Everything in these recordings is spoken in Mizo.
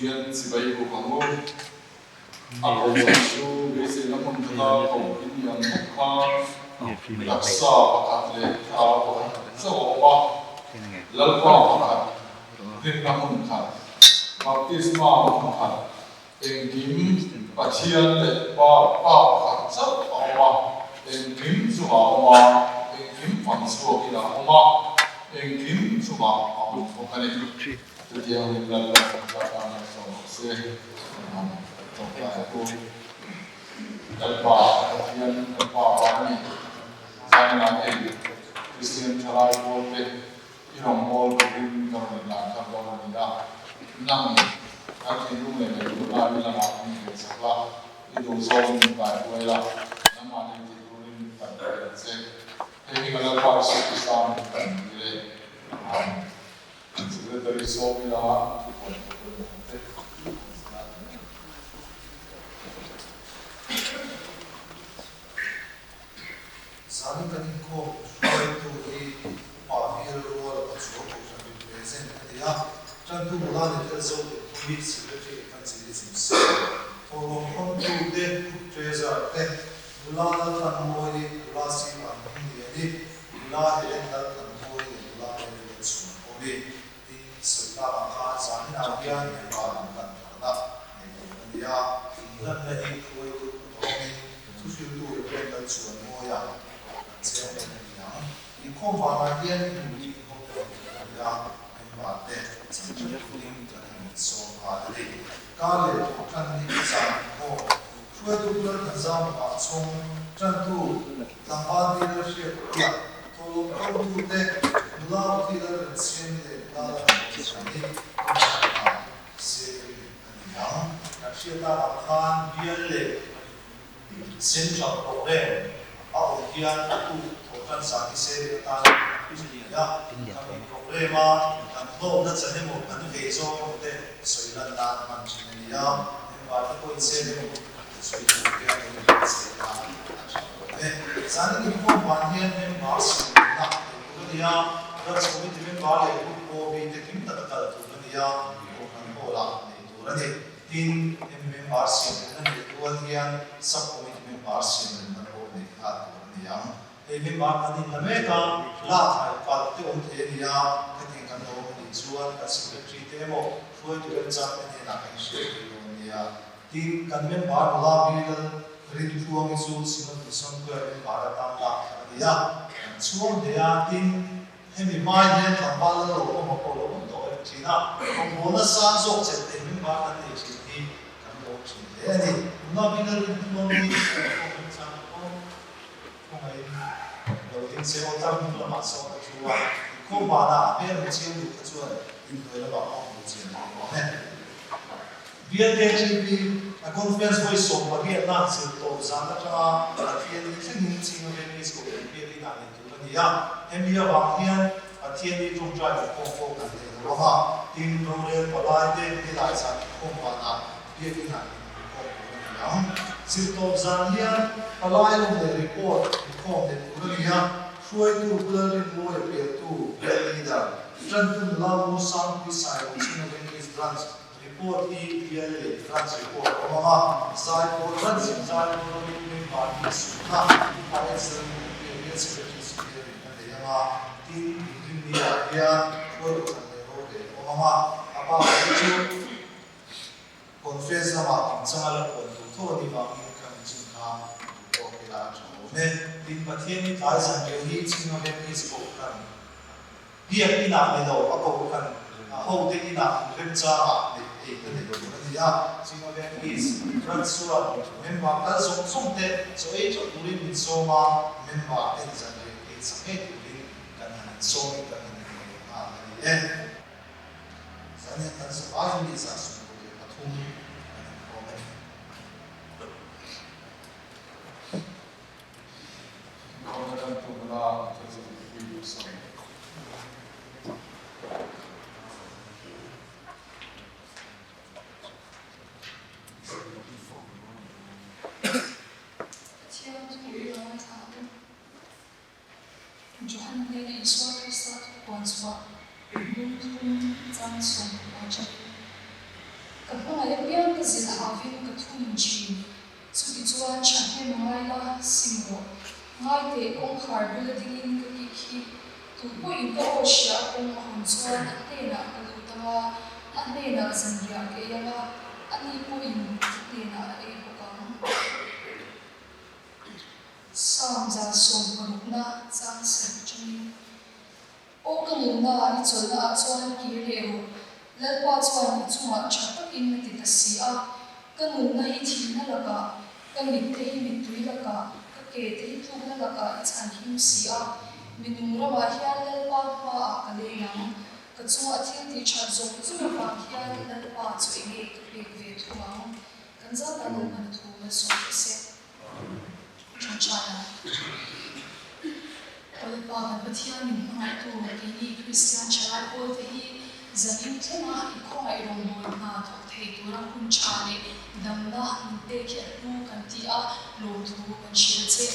Pathian chibai buk ang u. A kohhran chu beiseina hmun khata koh in ni ang bawk khan taksa pakhat leh thlarau pakhat chauh a awm a, Lalpa pakhat, rinna hmun khat, baptisma hmun khat, engkim Pathian leh Pa Pa pakhat chauh a awm a, engkim chungah a awm a, engkim fang chhuakin a awm a, engkim chungah a awm bawk a ni. Chutiangin Lalpa kan tan a sawm bawk se, an tawngtai a pu. Lalpa Pathian kan Pa vang a ni. Zaninah hei Kristian thalai pawlte i rawngbâwl turin ka rawn inlan thar dawn a ni a. Nang kan thinlung leh ngaihtuahna i lamah min hrilh chak la, i duh zawngin min kaihruai la, nangmahni tih turin kan pe ang che. Hei hi ka Lalpa Isua Krista min kan dil e. Amen. Secretary Sawmila thupuan thu pawimawh ang te an zir a. Zan kan inkhawm hruaitu hi Upa Bial Rual a Pachuau Kohhran Represent a ni a, Tantu nula ni tel zo te hi Secretary Evangelism Cell, Thawhlawm khawntu te, Group Treasurer te, Nula Laltlanmawii, Nula Sivan Hmingliani, Nula Helen Lalthanmawii leh Nula Mary Lalchhuanawmi tin sawi tlak ang khan zaninah hian member an lan tharna nei tur a ni a, inhlanna hi hruaitu awmin thuhriltu Reverend Lalchhuanmawia kan cheng dawn a ni ang. Inkhawm vanah hian inui inkhawm te awm tur a ni a, member te changchang turin kan han insawm nghal a ni. Kar leh thawhtan ni zan inkhawm Hruaitu Pu Lalthanzama chhawng tantu tlangval Dila hriat piah thawhlawm kawngtute nula Ruthi Lalrinsiami leh nula Lalthanzami Rinchhanna Seri a ni ang. Kan hriat tak ang khan bial leh Central Programme a awm hian a tuk thawhtan zan hi Seri atan a ni a, khami Programme a kan hlawkna chan emaw kan vei zawng emaw te sawi lan nan hman thin a ni a. Member te pawhin sel emaw sawi tur hian lo inbuatsaih la a tha awm e. Zanin inkhawm van hian member siamna nei tur a ni a, Branch Committee member leh Group OB te kim taka kal tur a ni a, Kohhran Hall ah nei tur a ni. Tin, hemi member siamna neih rual hian Sub Committee member siamna pawh nei nghal tur a ni ang. Hei member kan inla mek a, lak hai palh te awm thei a ni a, khatiang kan lo awm a nih chuan kan secretary te emaw hruaitu remchang te hnenah kan hriat thei dawn nia. Tin, kan member nula Bilal Rintluangi chu Synod Mission Choir member atan lak thar a ni a, kan chhuang hle a, tin, hemi hmai hian tlangval lal lo awm a pawh lo awm tawh em thin a, rawngbawlna sang zawk chet thei member kan nei thin hi kan lawm thin hle a ni. Nula Bilal Rintluangi kan pawh remchang pawh. Khawngaihin lo ding che aw tar hnung lamah sawn a thu a, inkhawm banah a hmel hmu chiang duh kha chuan inhnuai lamah pawh hmu chian a ni awm e. BLKGP a conference vawi 18 na zir tawp zan atanga Pathian ni thlengin Chinga Veng East Kohhran biak inah nei tur a ni a, hemi avang hian Pathian ni tawngtai inkhawm pawh kan nei lo ang a, tin rorel palai te nilai zan inkhawm banah biak inah inkhawm tur a ni ang. Zirtawp zan hian palai lawm leh report inkhawm leh tur a ni a, hruaitu Pu Lalrinmawia pialtu bial leader Tantu nula Mu Sangpui Sailo Chinga Veng East Branch report hi bial leh branch report a awm ang a, Zaipawl branch in Zaipawl ramin member hi sutna Upa Excel Muhmuhpia bial secretary Superior in a nei ang a, tin inrinni ah hian hruaitu thlan leh rorel a awm ang a, a bakah hi chu Conference lamah kimchanga la puan tur tho a nih vangin kha miching kha duh tawk ila a tha awm e. Tin, Pathian hi tlai zan reng hi Chinga Veng East Kohhran biak inah ni lo, a Kohhran hote inah inremchangah neih ei ka nei tur a ni a. Chinga Veng East Branch chuan member kal zawng zawng te chaw ei tha turin min sawm a, member ten zan reng ei chak ngei turin kan han insawmin kan han inngei nghal a ni e. Zan kan zavaiin mi 73 kan inkhawm a ni. Inkhawmna kan tumna thazin pui sam. Pathian thu i lo ngaithla ang u. Johan hnena Isua Krista thu puan chhuah lungthum chang sawm a chang. ka zilh havin ka thunun thin. Chutichuan thahnem ngai la, sim rawh. Ngai teh kawngkhar bula dingin ka kik hi. Tu pawhin ka aw hria a kawng a hawn chuan a hnenah ka lut ang a, a hnenah zanriah ka ei ang a, ani pawhin ka hnenah a ei bawk ang. Psalm 160na chang sarih atangin, Aw ka nunna, i chawlhna ah chuan kir leh rawh, Lalpa chuan i chungah tha takin a ti ta si a, ka nunna hi thihna lakah, ka mitte hi mittui lakah, ka ke te hi tlukna lakah i chhan him si a, mi nung ramah hian Lalpa hmaah ka leng ang, ka chungah thil tih that zawng zawng avang hian Lalpa chu enge ka pek ve thung ang, kan zat a Lalpan a thu malsawm teh se. Ṭawngṭaia Lalpa kan Pathian min hmangaihtu keini Kristian ṭhalai pawlte hi zanin thlenga i khawngaih rawngbâwl hna thawk thei tura hun ṭha leh damna min pek hi a hnu kan ti a, lawmthu kan hrilh a che.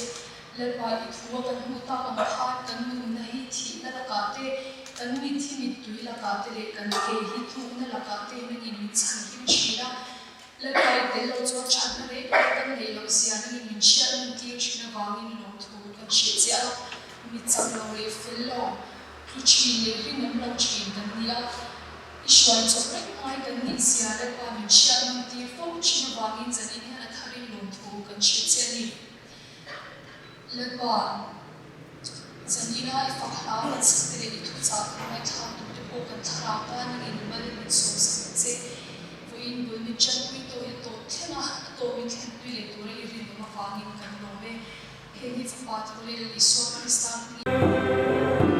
Lalpa i thu a kan hmuh tak ang khan kan nunna hi thihna lakah te, kan mit hi mittui lakah te leh kan ke hi tlukna lakah te nangin min chhanhim ṭhin a. Lalpa i tel lo chuan thatna reng reng kan neih loh zia nangin min hriat nun tir thin avangin lawmthu kan hrilh che a, mi chak lo leh fel lo, tlu thin leh rinawm lo thin kan ni a, i hruai chawp reng ngai kan nih zia Lalpa min hriat nun tir fo thin avangin zanin hian a tharin lawmthu kan hrilh che a ni. Lalpa, zanina i fak hlau kan sak te leh i thuchah kan ngaihthlak tur te pawh kan thlarau tan nangin mal min sawm sak ang che. Vawiin bul min tanpui tawh hi a tawp thleng a, a tawp min thlenpui leh tura i rinawm avangin kan lawm e. Heng hi Fapa tho leh Lal Isua Krista hmingin.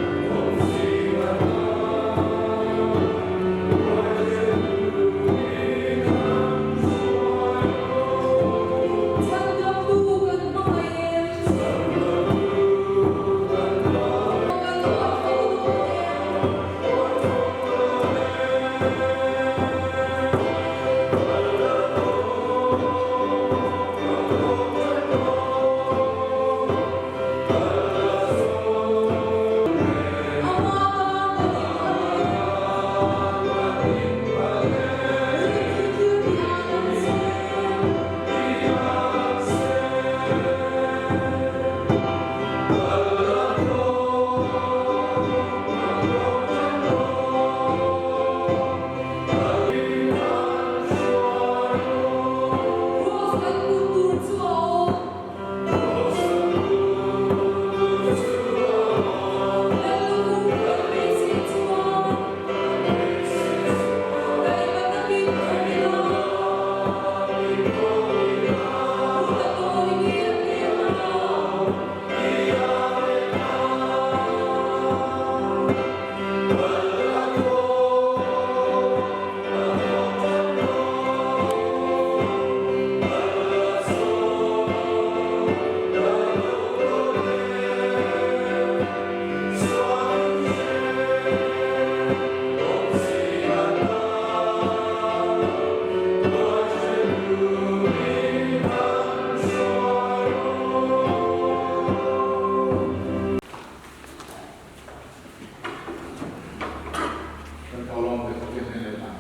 Kan tholawm te Pathian hnen leh ang.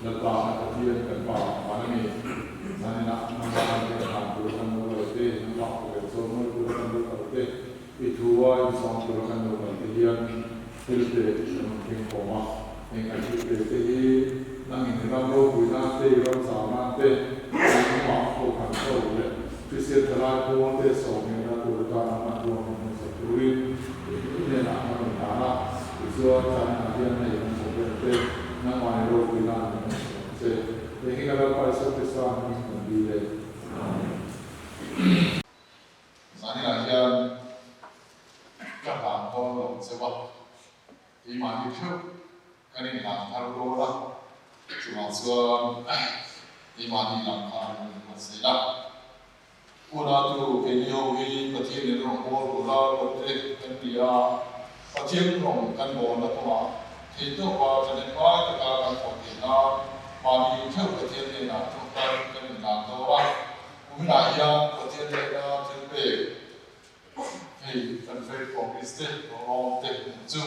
Lalpa kan Pathian kan Pa van a ni. Zaninah hmangaihna te hlan tur kan lo kal te, nangmah khawvel chawl mawi tura kan lo kal te, i thu a insawm tura kan lo kal te hian thil pe kan rawn keng khawm a. Heng kan thil pe te hi nangin i ram ropui nan te, i ram zau nan te, nangmah kohhran ho leh Kristian thalai pawl te sawmnghehna tur atana hmanrua min hmuhsak turin i hnenah kan rawn hlan a, tichuan China hian hei kan chawp vel te, nangmah i ropui nan min hmuhsak ang che. Hei hi ka Lalpa Isua Krista hmingin kan dil e. Amen. Zaninah hian ka hlan dawn lo cheu a, keimahni theuh kan inhlan thar dawn a, chuvang chuan keimahni lam khan min buatsaih la. Unatu keini ho hi Pathian in rawn bawl tura ruatte kan ni a, Pathian rawn kan bawlna kawngah theihtawpa thahnem ngai taka kan thawh theih nan mahni theuh Pathian hnenah tawngtai kan inlan dawn a, kuminah hian Pathian hnena thil pek hei kan faith promise te rawng te hmuh chu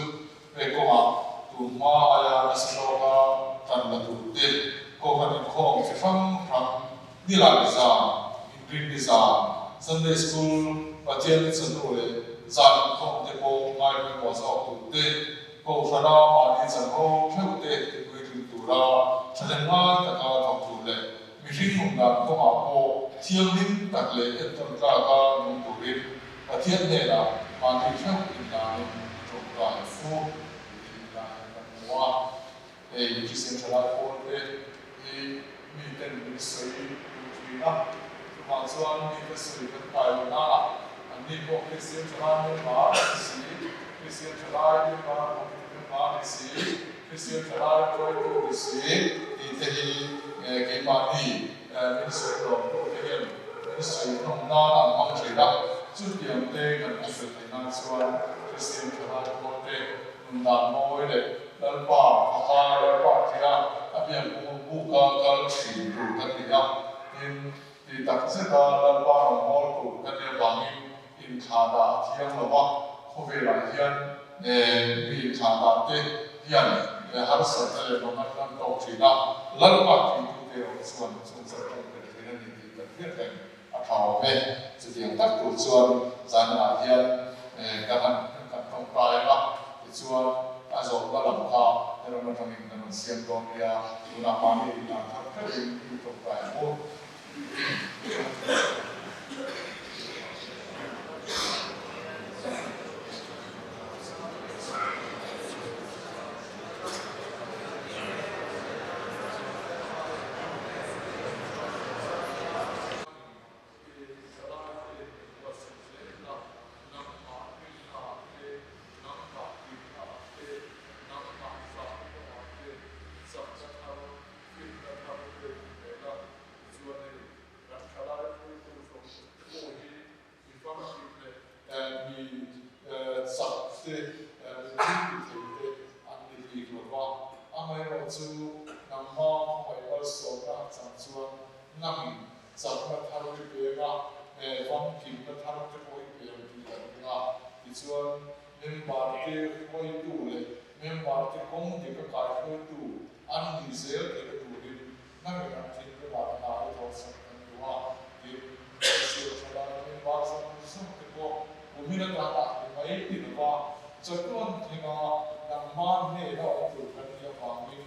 pek kawngah tun hma aia nasa zawka tan la tur te. Kohhran inkhawm chi hrang hrang, Nilai zan, Inrinni zan, Sunday School, Pathian chawhnu leh zan inkhawm te pawh ngaipawimawh zawk tur te, Kohhrana mahni chanvo theuh te tipuitling tura thahnem ngai taka thawk tur leh mihring nun dan kawngah pawh thianghlim tak leh entawn tlaka nung turin Pathian hnenah mahni theuh inlanin i tawngtai ang u tih lai kan hmu a. Hei Christian thalai pawl te hi miten min sawi duh thin a, chuvang chuan mite sawi kan kai lo nana anni pawh Christian thalai member an ni si, Christian thalai member committee member an ni si, Christian thalai hruaitu ni si tih te hi keimahni min sawi lawmtu te hian min sawi hnawm nan an hmang thin a, chutiang te kan hmu fel theih nan chuan Christian thalai pawl te Nundan mawi leh Lalpa faka Lalpa tia a biak buka kal thin tur kan ni a, tin, ti tak zeta Lalpa rawngbâwl tur kan nih avangin inthlahdah a thiang lo a, khawvelah hian mi inthlahdah te hian harsatna leh mangan an tawk thin a, Lalpa titute erawh chuan chung chan ṭawng tel thin a ni tih kan hriat reng. A tha awm e. Chutiang tak tur chuan zaninah hian kan han kan tawngtai ang a, tichuan a zawhna lam kha heram atangin kan rawn siam dawn nia, tunah mahni inlan thar theuhin i tawngtai ang u. Mi chak te, mi thil ti thei te an ni bik lo va, amaherawhchu nangma khawngaih malsawmna an chang chuan nangin chakna thar i peng a, famkimna thar te pawh i peng tih kan ring a. Tichuan, member te hruaitu leh member te kawng dika kaihruaitu an nih zel theihna turin nangin an thinlungah hna i thawhsak kan duh a, tin, Siam tha lai member zawng zawng te pawh kumin atana ni mai ni lova chatuan thlenga nangmah hnena awm tur kan nih avangin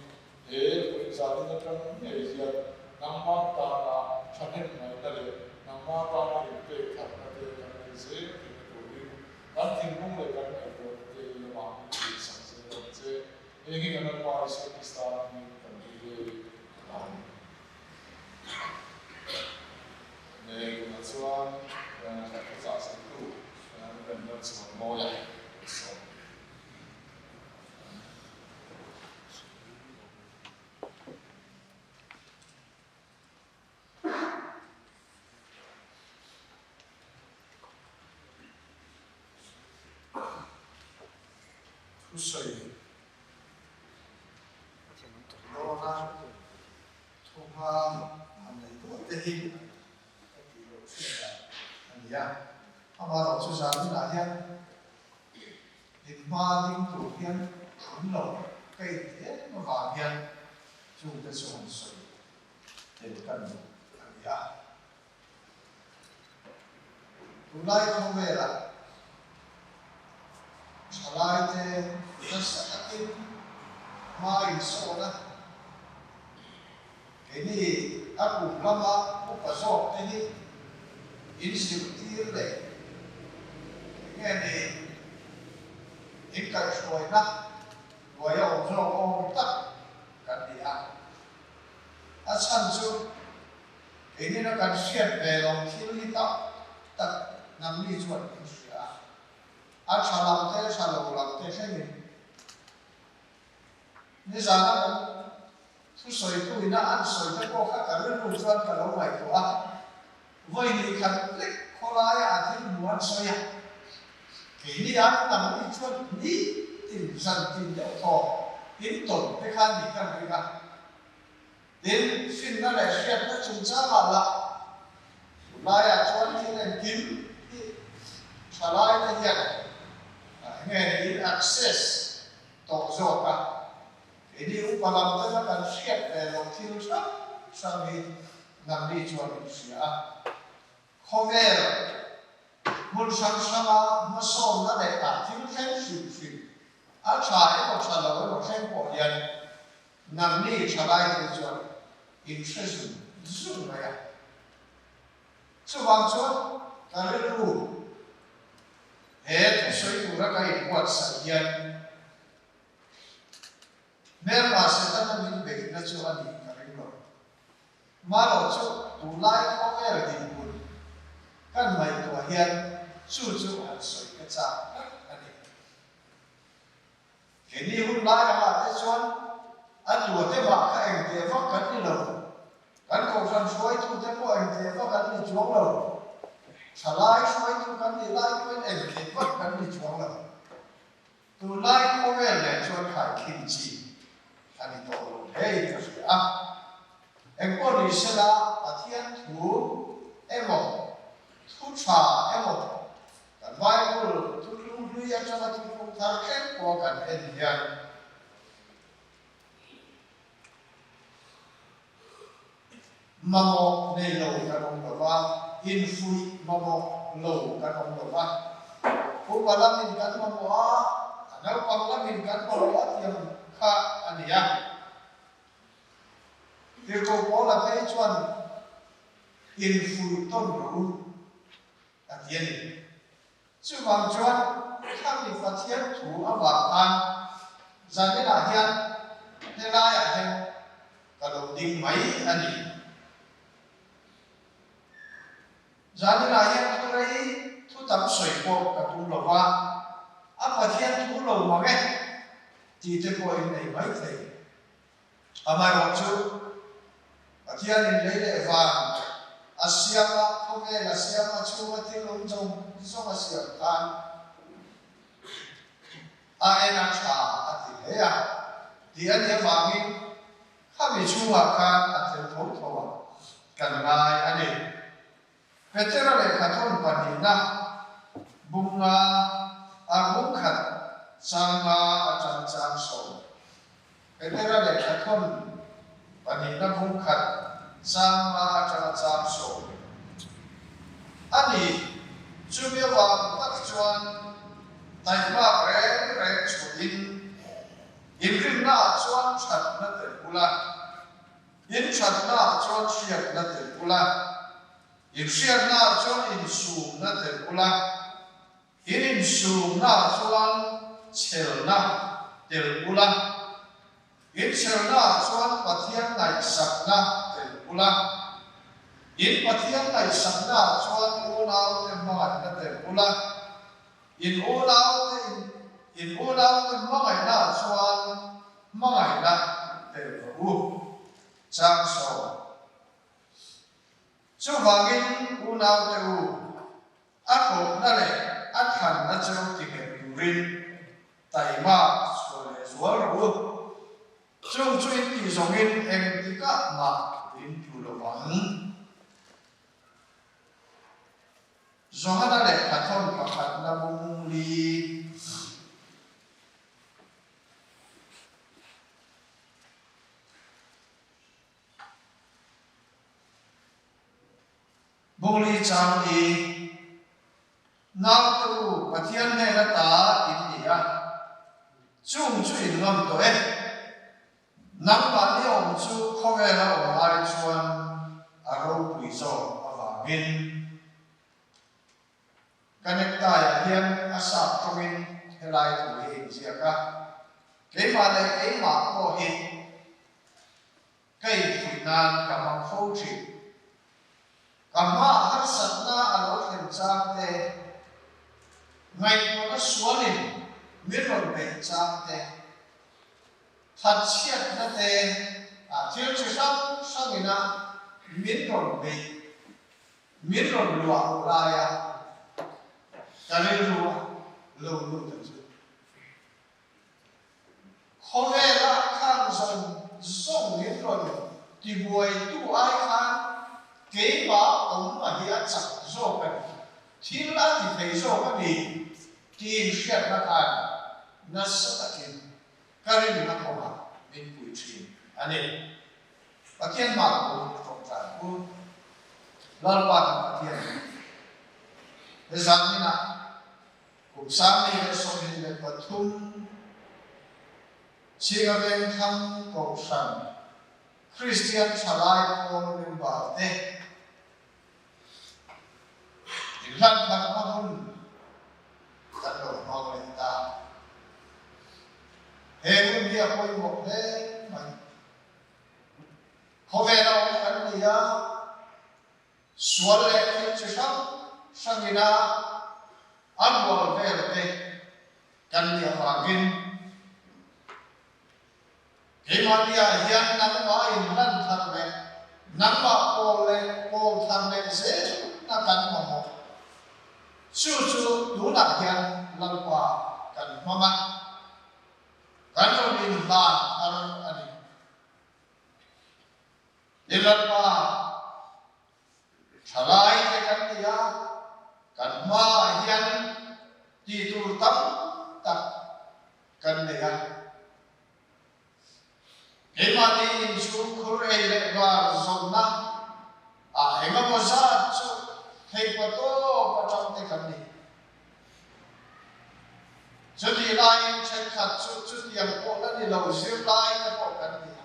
he vawizanin atang ngei hian nangmah tana thahnem ngaihna leh nangmah tana inpek thatna te kan nei zel theihna turin kan thinlung leh kan ngaihtuahna te i lamah min tihsak zel ang che. Heng hi kan Lalpa Isua Krista hming kan ti ve ang. Nei tunah chuan kan thuchah sawitu kan ram chhuan mawi a sawm. Thusawi dawna thuhma han nei duah te hi ka tih loh thin dan a ni a. Amaherawh chu zaninah hian inhma ding tur hian an lo ka inti em avang hian chungte chu han sawi tel ka ni a ni a. Tunlai khawvelah thalaite nasa takin hma in sawn a, keini a kum lama upa zawkte hi in zirtir leh eng nge ni in kaihhruaina hnuaia awm zawk awm tak kan ni a. A chhan chu Keinin a kan hriat ve loh thil hi tam tak nangni chuan in hria a, a tha lam te tha lo lam te thlengin nizana kan thusawitu ina an sawi te pawh kha ka rilru chuan ka lo ngaihtuah a, vawi ni khat lek khawlaia a thil hmu an sawi a, keini ai nangni chuan nitin zantin deuh thaw in tawn te kha ni kan ring a. Tin, finna leh hriatna chungchangah lah tunlaiah chuan thil engkim hi thalaite hian enge niin access tawh zawk a, keini upa lam tana kan hriat ve loh thil hrang hrang hi nangni chuan in hria a. Khawvel hmun hrang hranga hmasawnna leh ah thil thleng hrim hrim a tha emaw tha lo emaw thleng pawh hian nangni thalaite chuan in hre zung zung mai a. Chuvang chuan ka rilru he thusawi tura ka inbuatsaih hian hmelma Setana min beihna chu a nih ka ring lo. Marawh chu tunlai khawvel dinhmun kan ngaihtuah hian chu chu han sawi ka chak tlat a ni. Keini hun lai angah te chuan a tua te mah kha eng teh vak kan ni lo. Kan kohhran hruaitute pawh eng teh vak an ni chuang lo. Thalai hruaitu kan nih lai pawhin eng teh vak kan ni chuang lo. Tunlai khawvel nen chuan khaikhin chi a ni tawh lo hei ka hria a. Engpawh ni sela Pathian thu emaw thu tha emaw Kan Bible thuthlung hlui atanga thuthlung thar thleng pawh kan en hian mamawh nei lo kan awm lo va, infuih mamawh lo kan awm lo va. Upa lamin kan mamawh a, a naupang lamin kan mamawh a tih ang kha a ni a. Tirhkoh Paula phei chuan infuih tawn rawh u. A ti a ni. Chuvang chuan khami Pathian thu avang khan zaninah hian helaiah hian ka lo ding mai a ni. Zaninah hian thu rei thu tam sawi pawh ka tum lo va, a Pathian thu lo mang e tih te pawh in nei mai thei. Amaherawhchu, Pathianin lei leh van a siam a, khawvel a siam a, chhunga thil awm zawng zawng a siam khan a en a tha a ti hle a, tih a nih avangin khami chhungah khan a tel tho tho a kan ngai a ni. Petera lehkhathawn pahnihna bunga a bung khat changa atang chang sawm. Petera lehkhathawn pahnihna bung khat changa atanga chang sawm. A ni, chumi avang tak chuan taihmak reng reng chhuahin inrinnaah chuan thatna tel ula. In thatnaah chuan hriatna tel ula, in hriatnaah chuan insumna tel ula, in insumnaah chuan chhelna tel ula, in chhelnaah chuan Pathian ngaihsakna tel ula, in Pathian ngaihsaknaah chuan unaute hmangaihna tel ula, in unaute in unaute hmangaihnaah chuan Hmangaihna tel rawh u. Chang sawn. Chuvangin unaute u, a kohna leh a thlanna chu ti nghet turin taima chhuah leh zual rawh u. Chung chu in tih zawngin engtikah mah in tlu lo vang. Johana lehkhathawn pakhatna bung li. Bungli chang i Naute u Pathian hnen ata in ni a, chung chu in ngam tawh e. Nangmahni awm chu khawvela awm ai chuan a ropui zawk avangin. Ka necktie-ah hian a sap tawngin helai thu hi a inziak a, keimah leh keimah pawh hi ka infuih nan ka hmang fo thin. Ka hmaah harsatna a lo thlen chang te, ngaihtuahna sualin min rawn beih chang te, thatchhiatna te, thil chi hrang hrangina min rawn beih Min rawn luah loh laia ka rilru a lo lut a chu. Khawvela khan zawng zawng min rawn tibuaitu ai khan keimah awm a hi a chak zawk a ni, thil a ti thei zawk a ni tiin hriatna khan nasa takin ka rinna kawngah min pui thin a ni. Pathian mah tur i tawngtai ang u. Lalpa kan Pathian hi he zanminah kum 2023 Chinga Vengthlang Kohhran Kristian Thalai Pawl member te inhlanpharhna hun kan lo hmang leh ta. He hun hi a pawimawh hle mai. Khawvela awm kan ni a, sual leh thil chi hrang hrangina a rual vel te kan nih avangin keimahniah hian nangmah inhlan thar leh nangmah pawl leh pawl thar leh zelna kan mamawh. Chu chu tunah hian Lalpa kan hmang a. Kan rawn inhlan thar a ni. I Lalpa, thalai te kan ni a, kan hmaah hian tih tur tam tak kan nei a. Keimahni inchhung khur ei leh var zawnna ah engemaw zat chu theihpa tawp atang te kan ni. Chutih laiin thenkhat chu chutiang pawh la ni lo zirlai te pawh kan ni a.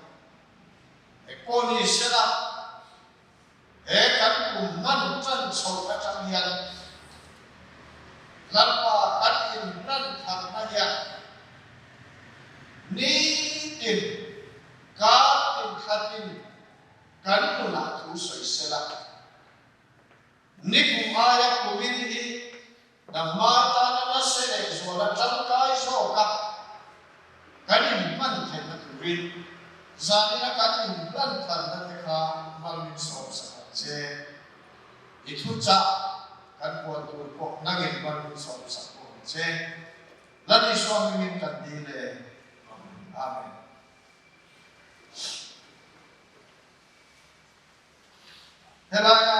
Engpawh ni sela, he kan kum hman tan chhoh atang hian Lalpa kan inhlan tharna hian nitin kar tin khatin kan nunah thu sawi sela. Ni kum aia kumin hi nangma tana nasa leh zuala tangkai zawka kan inhman theihna turin zanina kan inhlan tharna te kha mal min sawm sak ang che. I thuchah kan puan tur pawh nangin mal min sawm sak bawk ang che. Lal Isua hmingin kan dil e. Amen. Helaia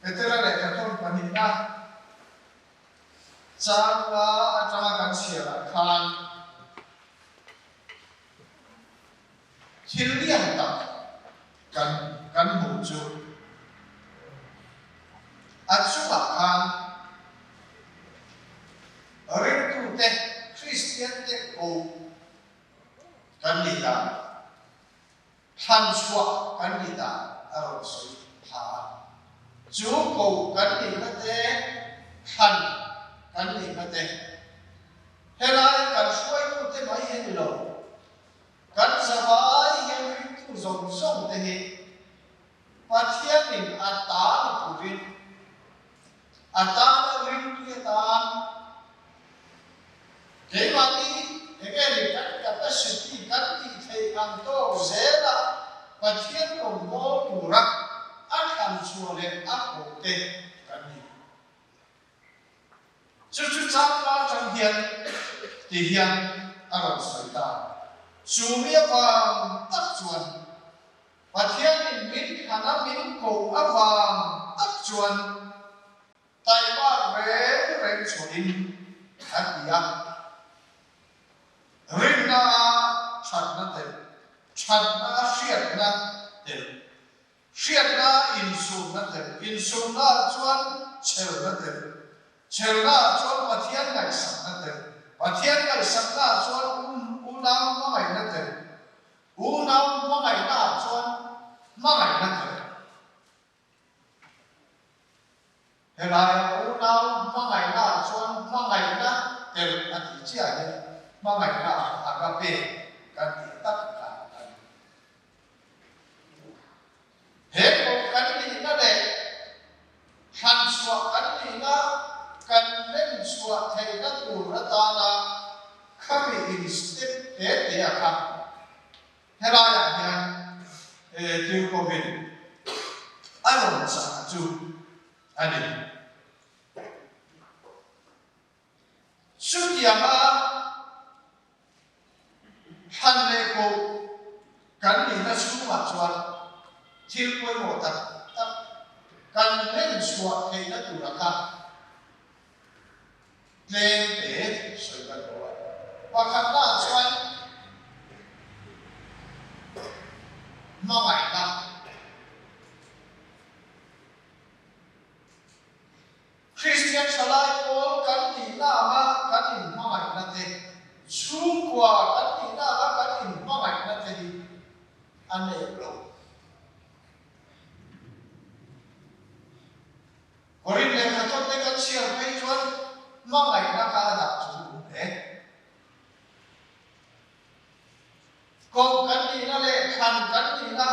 Petera lehkha tawn pahnihna changa atanga kan chhiarah khan thil lian tak kan kan hmuh chu a chungah khan ringtute Kristiante koh kan ni dan Thlan chhuah kan nih dan a rawn sawi thla a. Chu ko kan nihna te, thlan kan nihna te, helai kan hruaitute mai hi a ni lo, kan zavai hian ringtu zawng zawng te hi Pathianin a ta ni turin, a tana ringtui atan Keimahni enge ni kan capacity kan tih theih ang tawk zela Pathian rawngbâwl tura a thlan chhuah leh a koh te kan ni. Chu chu changla atang hian ti hian a rawn sawi ta. Chu mi avang tak chuan Pathianin min thlan a min koh avang tak chuan Taima reng reng chhuahin a ti a, rinna thatna tel, thatna hriatna tel, hriatna insumna tel, insumna chuan chhelna tel, chhelna chuan Pathian ngaihsakna tel, Pathian ngaihsakna chuan unau hmangaihna tel, unau hmangaihna chuan hmangaihna tel. Helaia unau hmangaihna ah chuan hmangaihna tel a tih chiah hi hmangaihna agape kan tih tak kha a ni. He koh kan nihna leh thlanchhuah kan nihna kan hlenchhuah theihna tur atana khami in step te te a kha Helaiah hian Tirkovin a rawn chah chu a ni. Chutianga thlan leh koh kan nihna chhungah chuan thil pawimawh tak tak kan hlenchhuah theihna tura kha Tlem te sawi ka duh a. Pakhatna ah chuan tawp lo. Korin lehkha tawte kan chhiar phei chuan hmangaihna kha a dah chu um hle. Koh kan nihna leh thlan kan nihna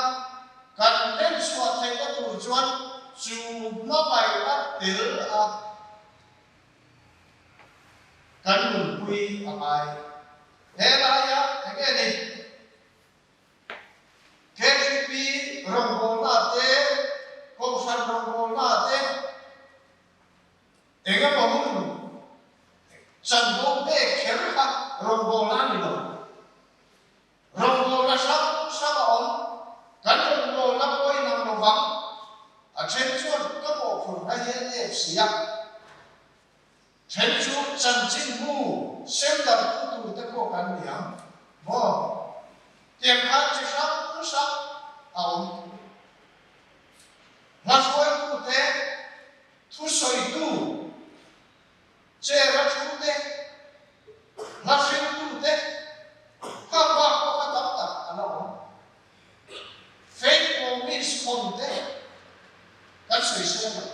kan hlenchhuah theihna tur chuan chu hmangaihna tel a kan nunpui a ngai. He laia enge ni? KTP rawngbawlna te, Kohhran rawngbawlna te, engemaw hun chanvo pek kher kha rawngbawlna a ni lo. Rawngbawlna hrang hrang a awm. Kan rawngbawlna pawh inang lo vang. A then chuan ka mawhphurhna hi a nep si a. Then chu chanchinbu sem dartu tur te pawh kan ni ang maw? Tiang khan chi hrang hrang a awm. Hla hruaitu te, thusawitu, chair a thu te, hla hriltu te, khang bak pawh kha tam tak a la awm. Faith promise hawn te kan sawi sel lo.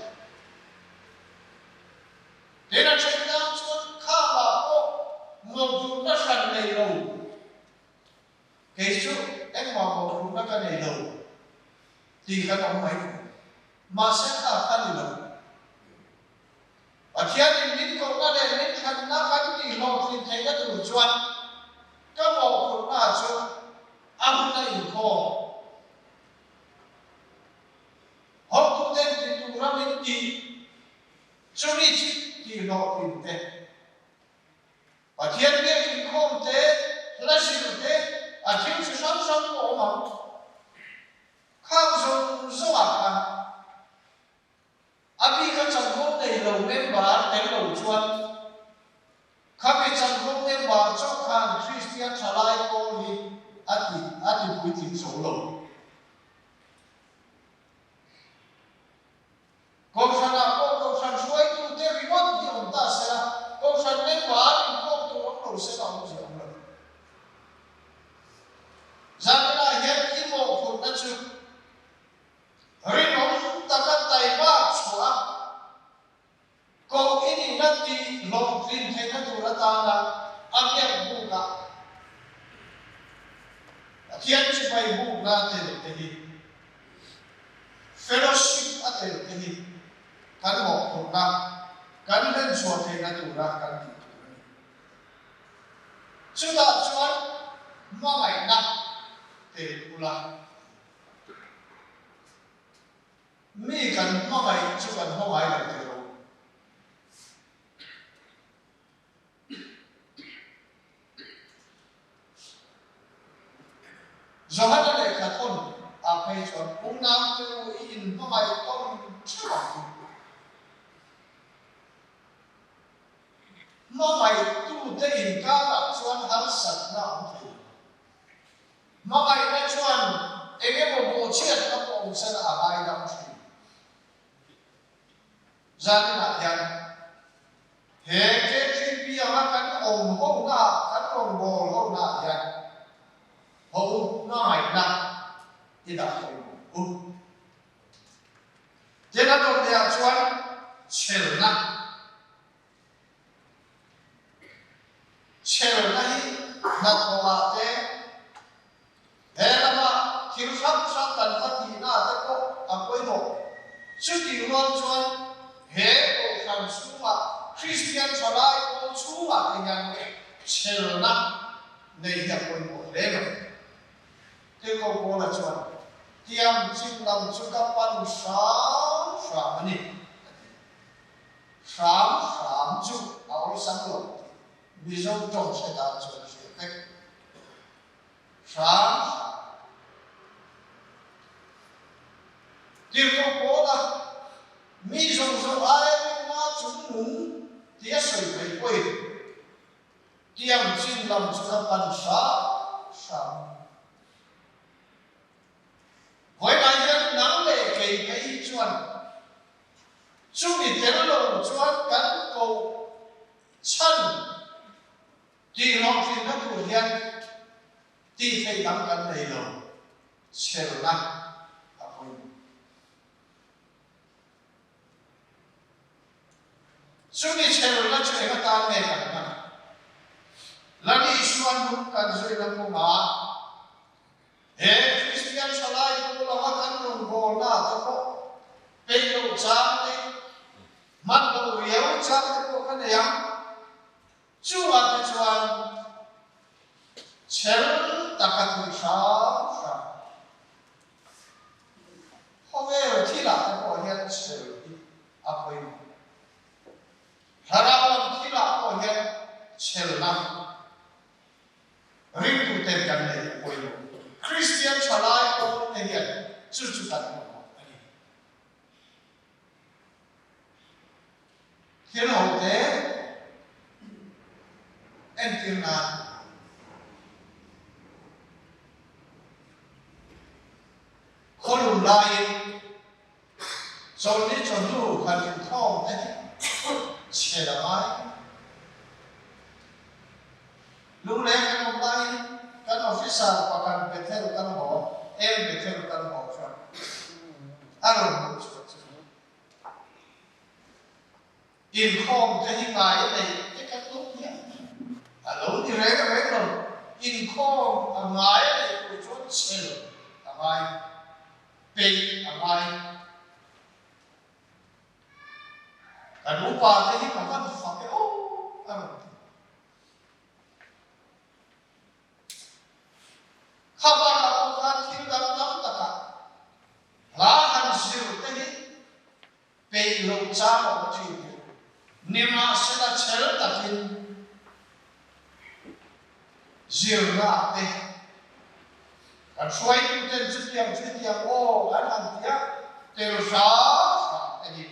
Tin a then nan chuan khangah pawh mawhphurhna hran nei lo, kei chu engmah mawhphurhna ka nei lo tih kan awm mai thei. Mahse kha kha ni lo. Pathianin min kohna leh min thlanna kan tihhlawhtlin theihna tur chuan ka mawhphurhna chu a hun a inkhawm. Hotuten ti tura min tih chumi chu tihhlawhtlin te, Pathian biak inkhawm te, hla zir te, a thil chi hrang hrang pawh awm ang. Khang zawng zawngah khan a bika chanvo nei lo member tel lo chuan khami chanvo member chauh khan Kristian thalai pawl hi a ti a ti puitling zo lo. Kohhranah pawh Kohhran hruaitute ringawt hi awm ta se la, Kohhran member inkhawm tur awm lo se la awmzia awm lo. Zanah hian i mawhphurhna chu rinawm taka taima chhuah a, koh i nihna tih hlawhtlin theihna tur atana a biak bukah Pathian chibai bukna a tel te hi, fellowship a tel te hi kan mawhphurhna, kan hlenchhuah theihna tura kan tih tur a ni. Chutah chuan hmangaihna tel ula. Mi kan hmangaih chu kan hmangai lo teh rawh. Johana lehkha thawn ah phei chuan unau te u i inhmangaih tawn theuh ang u. Hmangaihtute inkarah chuan harsatna a awm thei lo. Hmangaihna chuan eng emaw bawhchhiatna pawh awm sela a ngaidam thin. Zaninah hian he KTP anga kan awm honaah, kan rawngbâwl honaah hian ho hmangaihna i dah pawimawh u. Tin a dawtnehah chuan chhelna. Chhelna hi hnathawhah te, he lama thil hrang hrang kan va tihna te pawh a pawimawh. Chutih rual chuan he Kohhran chhungah Kristian thalai pawl chhungah te hian chhelna nei hi a pawimawh hle mai. Tirhkoh Paula chuan, Tiang chin lam chu ka pan hram hram a ni, a ti. Hram hram chu a awlsam lo tih Mizo tawng hre tan chuan a hriat vek. Hram hram. Tirhkoh Paula, Mi zawng zawng aia rinna chung nung tih a sawi phei pawhin, Tiang chin lam chu ka pan hram hram. Vawiinah hian nang leh kei phei hi chuan chumi tel lo chuan kan ko chhan tih hlawhtlinna tur hian tih theih dang kan nei lo. Chhelna a pawimawh. Chumi chhelna chu eng atan nge kan hman? Lal Isua hnung kan zuina kawngah he Kristian thalai pawl anga kan rawngbawlna te pawh peih loh chang te, hman loh riau chang te pawh ka nei ang. Chungah te chuan chhel taka tui hram hram. Khawvel thilah te pawh hian chhel hi a pawimawh. Thlarau lam thilah pawh hian chhelna ringtuten kan nei a pawimawh. Kristian thalai pawl te hian chu chu kan mamawh a ni. Thil hote entir nan khawlum laiin chawlhni chawhnu han inkhawm te hi chhe la ngai. Lungleng kan awm laiin kan officer pakhat Bethel kan haw, em Bethel kan haw chuan a rawn hmuh chhuah chu. Inkhawm te hi ngai a neih te kan awm hian a lo ni reng reng lo. Inkhawm a ngai a neih tur chuan chhel a ngai, peih a ngai. Kan upa te hi ka van fak e aw a rawn ti. Kha bakah pawh khan thil dang tam takah hla han zir te hi peih loh chang a awm thin hi. Nimahsela chhel takin zirna te kan hruaituten chutiang chutiang aw an han ti a, tel hram hram te hi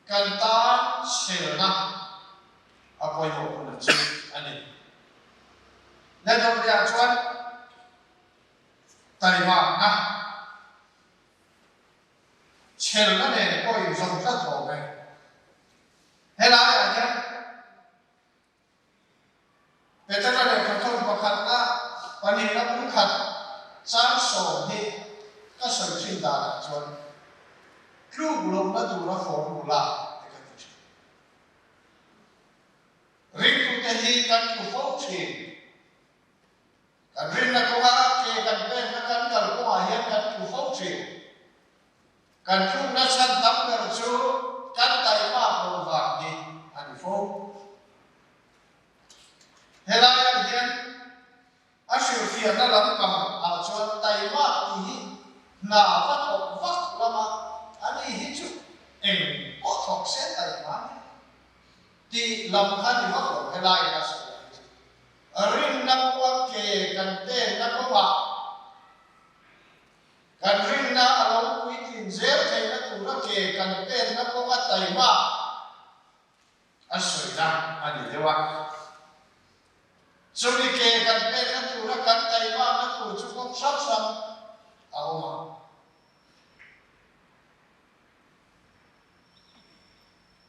kan tan chhelna a pawimawh hun a chu a ni. Netawmriah chuan taimakna chhelna nen pawh inzawm tlat awm e. Helaiah hian Petera lehkhathawn pakhatna pahnihna pumkhat chang 20 ka sawi thin danah chuan tluk lohna tura formula te ka ti thin. Ringtute hi kan tlu fo thin. Kan rinna kawnga ke kan pekna kan kal kawngah hian kan tlu fo thin. Kan tlukna chhan tam ber chu kan taimak lo vang hi a ni fo. Helaiah hian a hrilhfiahna lampang ah chuan taimak tih hi hna va thawk vak lama a ni hi chu eng pawh thawk se taima ni tih lam kha ni vak lo helaiin a sawi hi chu. Rinna kawnga ke kan penna kawngah Kan rinna a lo puitlin zel theihna tura ke kan penna kawnga taima a sawina a ni deuh a. Chumi ke kan penna tura kan taimakna tur chu kawng hrang hrang a awm ang.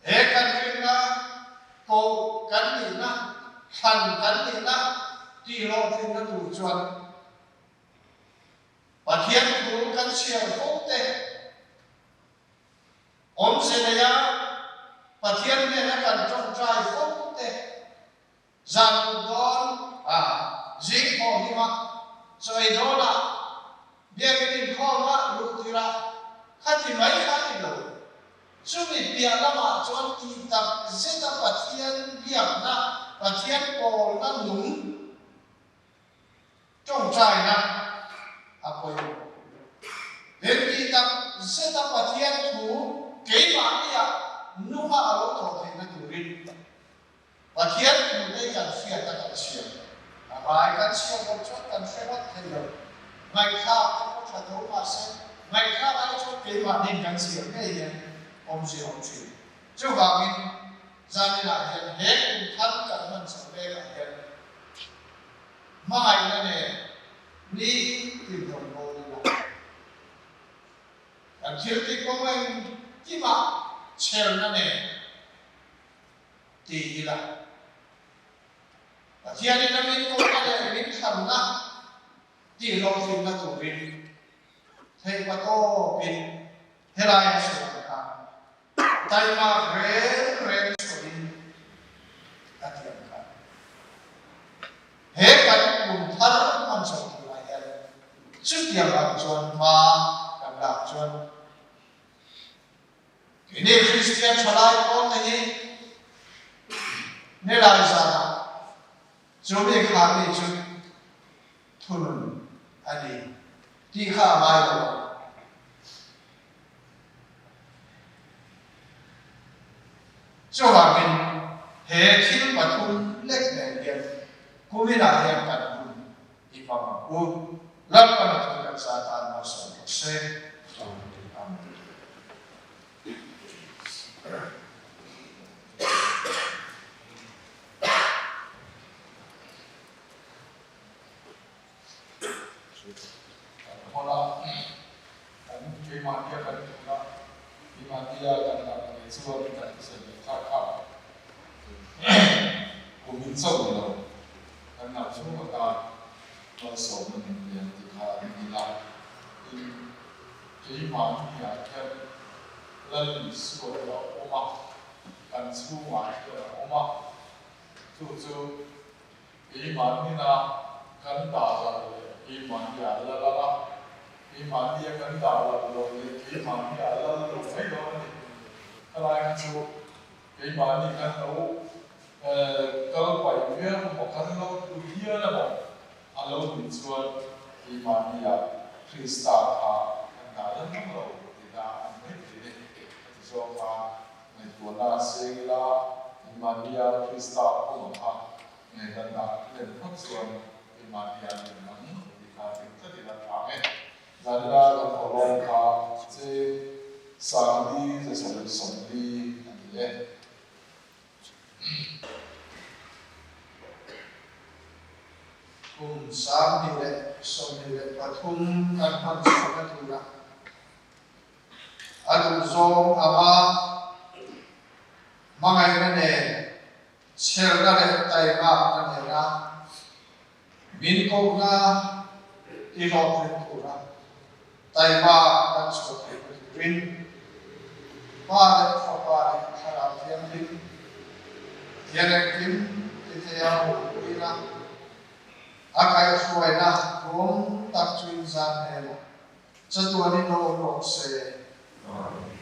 He kan rinna koh kan nihna, thlan kan nihna tihhlawhtlinna tur chuan Pathian thu kan chhiar fo te awmze neia Pathian hnena kan tawngtai fo te zan mut dawn a zing thawh hlim a, chaw ei dawn a, biakin inkhawm a luh tir a, khati mai kha a ni lo. Chumi piah lamah chuan tih tak zeta Pathian biakna, Pathian pawlna nung, Tawngtaina a pawimawh. Heti tak zeta Pathian thu keimahnia nunga a lo thawh theihna turin Pathian thu te kan hriat a kan chhiar. A ngai kan chhiar loh chuan kan hre ngawt thei lo. Ngaihthlak te pawh tha tho mahse ngaihthlak ai chuan keimahniin kan chhiar ngei hian awmzia awm thin. Chuvangin zaninah hian he kum thar kan hman chho mekah hian Hmangaihna nen ni tin rawn bawl ila. Kan thil tih kawng engkimah chherna nen ti ila. Pathianin a min kawhna leh min thlanna. Tihhlawhtlinna turin theihpatawpin helai a sawi ang khan taimak reng reng chhuahin a ti ang khan he kan kum thar hman chho turah hian chutiang ang chuan hma kan lak chuan Keini Kristian thalai pawlte hi nilai zanah Chu mi kha mi chu thunun a ni tih kha a ngai lo ang. Chuvangin he thil pathum lek nen hian kuminah hian kan hun i hmang ang u. Lalpan a thu kan zah tan malsawm rawh se. Amen. Kan hawn a, kan keimahnia kan tun a, keimahnia kan dah ngei chuan kan thusawi leh thlak kha kumin chauh ni lo, kan nau chhung atan malsawmna min pe ang tih kha an ni la. Tin, keimahniah hian Lal Isua chu a awm a. Kan chhungah hian a awm a, chu chu keimahnin-a kan dah loh leh keimahni a lal ang a, keimahnia kan dah loh loh leh keimahni a lal lo mai dawn a ni. Khalai kha chu keimahni kan lo kal paih viau emaw, kan lo tlu hial emaw a lo nih chuan keimahnia Krista kha kan dah lal mang lo tihna a ni mai thei a ni. A ti zawk a. Ngaihtuahna a seng ila, keimahnia Krista awm ang kha nge kan dah len phawt chuan keimahnia len ang tih kha ring tlat ila tha ang e. Zanina kan thawhlawm kha cheng sangli 740 a ni e. Kum 2023 kan hman chhuahna tura A duhzawng anga hmangaihna nen, chherna leh taimakna nena min kohna i hlawhtling tura taimak kan chhuah theihna turin Pa leh Fapa leh Thlarau Thianghlim hian engkim ti theia awmpuina a kaihhruaina ruam tak chu inzan hnenah Chatuanin lo awm rawh se. Amen.